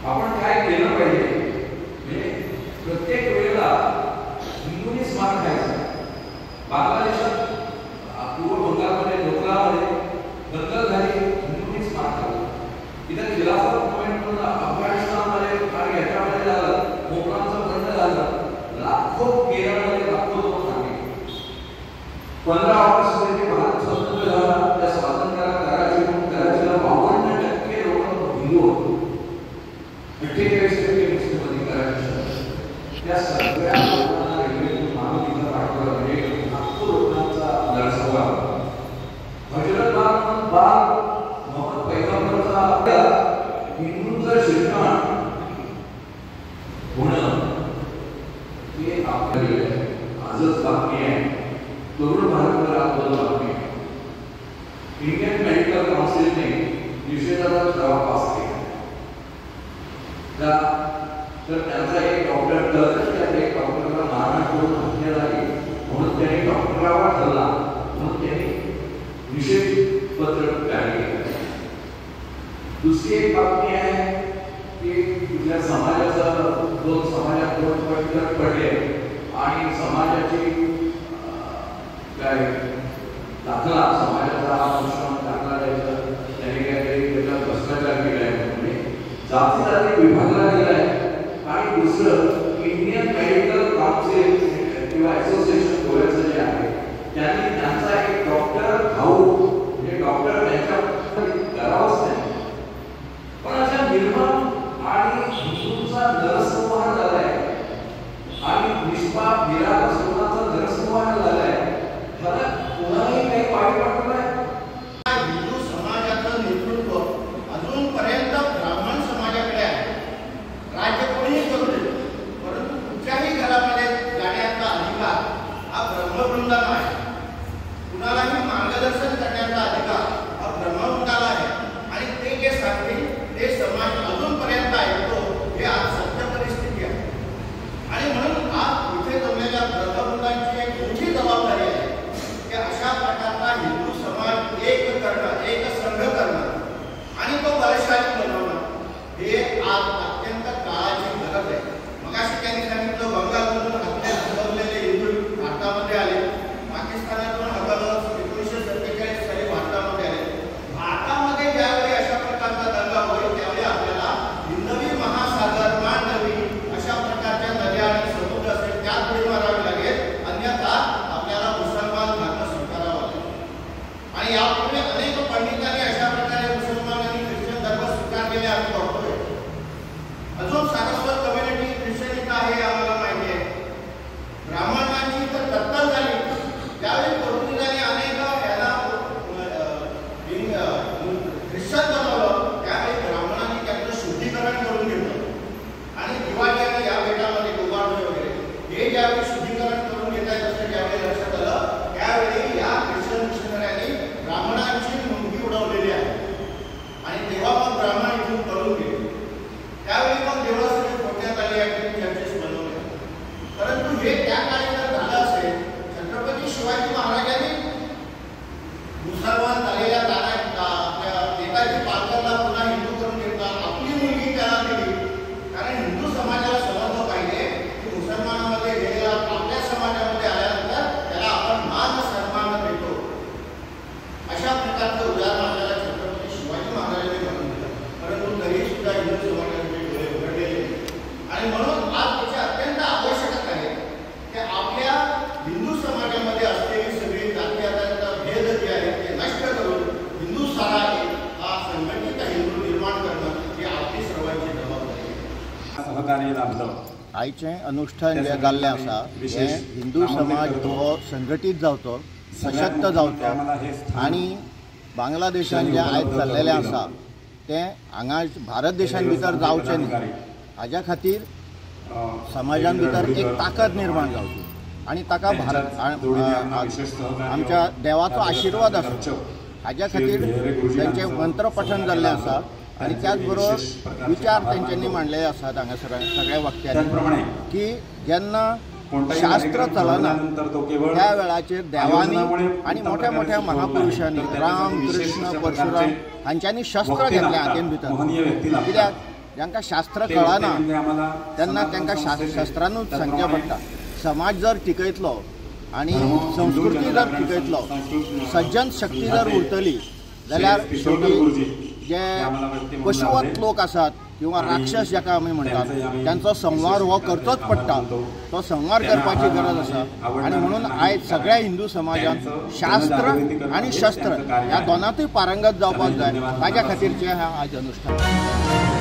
आपण काय केलं पाहिजे म्हणजे प्रत्येक वेळेला हिंदूंनीच मार खायचा. बांगलादेशात पूर्व बंगालमध्ये नोकरामध्ये दंगल झाली, हिंदूंनीच मार खाल्ला. इथं खिलाफत मुवमेंट म्हणून अफगाणिस्तानमध्ये आणि याच्यामध्ये झालं, मोगलांचं बंड झालं, लाखो केरळमध्ये लाखो लोक थांबले. 15 ऑगस्ट रोजी भारत स्वतंत्र झाला, त्या स्वातंत्र्याला कराची कराचीला 52% लोक हिंदू होते, 48% मुस्लिम होते कराची शहरात. त्या सगळ्या लोकांना रेल्वेतून मारून इथं पाठवलं, म्हणजे लाखो लोकांचा नरसंहार. हजरत बाग म्हणून बाग मोहम्मद पैगंबरचा हिंदूंचं शिक्षण होणं हे आपल्याकडे आजच बातमी आहे. तरुण भारतवर आंदोलन बातमी आहे. इंडियन मेडिकल काउन्सिलने निषेधाचा ठराव पास केला. तर त्यांचा एक डॉक्टर त्यात एक डॉक्टरला मारहाण करून हत्या झाली म्हणून त्यांनी डॉक्टरावर ठरला, म्हणून त्यांनी निषेध पत्र जारी केलं. दुसरी एक बातमी आहे की कुठल्या समाजाचं दोन समाजात दोन गट पडले आणि समाजाची काय दाखला, समाजाचा हा प्रश्न दाखला द्यायचा, त्यांनी काहीतरी त्याचा भ्रष्टाचार केला आहे, म्हणजे जाती जाती विभागला गेला आहे. आणि दुसरं इंडियन मेडिकल काउन्सिल किंवा असोसिएशन गोव्याचं जे आहे त्यांनी त्यांचा एक डॉक्टर भाऊ म्हणजे डॉक्टर त्यांच्या करावाच नाही, पण अशा निर्मम आणि हिंदूंचा नरसंहार झालाय आणि निष्पाप निरागस लोकांचा नरसंहार झालाय, ह्याला कोणालाही काही वाईट वाटत नाही. हिंदू समाजाचं नेतृत्व अजूनपर्यंत ब्राह्मण समाजाकडे आहे. राज्य कोणीही करू दे, परंतु कुठच्याही घरामध्ये जाण्याचा अधिकार हा ब्रह्मवृंदाला आहे. कुणालाही मार्गदर्शन करण्याचा अधिकार हा ब्रह्मवृंदाला आहे आणि ते जे सांगतील ते समाज अजूनपर्यंत ऐकतो, हे आज सत्य परिस्थिती आहे. आणि म्हणून आज इथे जमलेल्या ब्रह्मवृंदांची एक मोठी जबाबदारी आहे की अशा प्रकारचा हिंदू समाज एक करणं, एक संघ करणं आणि तो बलशाली बनवणं हे आज अत्यंत काळाची गरज आहे. मगाशी त्यांनी सांगितलं बंगालमधून हकलवलेले हिंदू भारतामध्ये आले, पाकिस्तानातून हकलवून 1947 साली भारतामध्ये आले. भारतामध्ये ज्यावेळी अशा प्रकारचा दंगा होईल त्यावेळी आपल्याला हिंदवी महासागर, मांडवी अशा प्रकारच्या नद्या आणि समुद्र असेल त्यात उडी मारावी लागेल, अन्यथा आपल्याला मुसलमान धर्म स्वीकारावा लागेल. आणि यापूर्वी अनेक पंडितांनी अशा प्रकारे मुसलमान आणि ख्रिश्चन धर्म स्वीकारलेले आम्ही बघतोय. अजून सारस्वत कम्युनिटी ख्रिश्चन इथं आहे आम्हाला माहिती आहे. ब्राह्मणांची तर कत्तल झाली त्यावेळी पोर्तुगीजांनी अनेक याला ख्रिश्चन बनवलं, त्यावेळी ब्राह्मणांनी त्यांचं शुद्धीकरण करून घेतलं. आणि दिवाळी आणि या बेटामध्ये गोवार्डे वगैरे हे ज्यावेळी शुद्धीकरण करून घेत आहेत असं ज्यावेळी लक्षात आलं त्यावेळी या ख्रिश्चन मिशनऱ्यांनी ब्राह्मणांची मुंगी उडवलेली आहे आणि तेव्हा मग ब्राह्मण इथून पळून गेले. त्यावेळी मग देवळं सगळी फोडण्यात आली आणि चर्चेस बनवले. परंतु हे त्या काळी जर झालं असेल, छत्रपती शिवाजी महाराजांनी मुसलमान झालेल्या नेताजी पालकरला पुन्हा हिंदू करून घेतला, आपली मुलगी त्याला दिली, कारण हिंदू समाजाला समजलं पाहिजे की मुसलमानामध्ये गेलेला आपल्या समाजामध्ये आल्यानंतर त्याला आपण मान सन्मान देतो. अशा प्रकारचं उदाहरण आपल्याला छत्रपती शिवाजी महाराजांनी म्हणून दिलं. परंतु तरी सुद्धा हिंदू समाजाचे डोळे उघडलेले. आणि म्हणून आज त्याची अत्यंत आवश्यकता आहे की आपल्या हिंदू समाजामध्ये असलेली सगळी जाती आता भेद जे आहेत ते नष्ट करून हिंदू सारा हा संघटित हिंदू निर्माण करणं ही आपली सर्वांची जबाबदारी आहे. सहकार्य लाभलं. आयचें अनुष्ठान जें जाल्लें आसा हें हिंदू समाज हो संघटीत जावचो, सशक्त जावचो आणि बांगलादेशान जें आयज चल्लेलें आसा तें हांगा भारत देशान भितर जावचें न्ही, हाज्या खातीर समाजान भितर एक ताकद निर्माण जावची आणि ताका भारत आमच्या देवाचो आशिर्वाद आसचो हाज्या खातीर तांचें मंत्रपठण जाल्लें आसा. आणि त्याच बरोबर विचार तेंच्यांनी मांडलेले आसात हांगासर सगळ्या वक्त्यांनी की जेन्ना शास्त्र चलना त्या वेळाचेर देवांनी आनी मोठ्या मोठ्या महापुरुषांनी राम, कृष्ण, परशुराम हांच्यांनी शस्त्र घेतलें हातीन भितर. कित्याक जांकां शास्त्र कळना तेन्ना तांकां शास्त्रानूच सांगचें पडटा. समाज जर टिकयतलो आनी संस्कृती जर टिकयतलो, सज्जन शक्ती जर उरतली जाल्यार शेवटी जे पशुवत लोक आसात किंवा राक्षस जाका आमी म्हणटात तांचो संहार हो करचोच पडटा. तो संहार करपाची गरज आसा आनी म्हणून आयज सगळ्या हिंदू समाजान शास्त्र आनी शस्त्र ह्या दोनांतूय पारंगत जावपाक जाय. ताज्या खातीरचें हें आयज अनुश्ठान.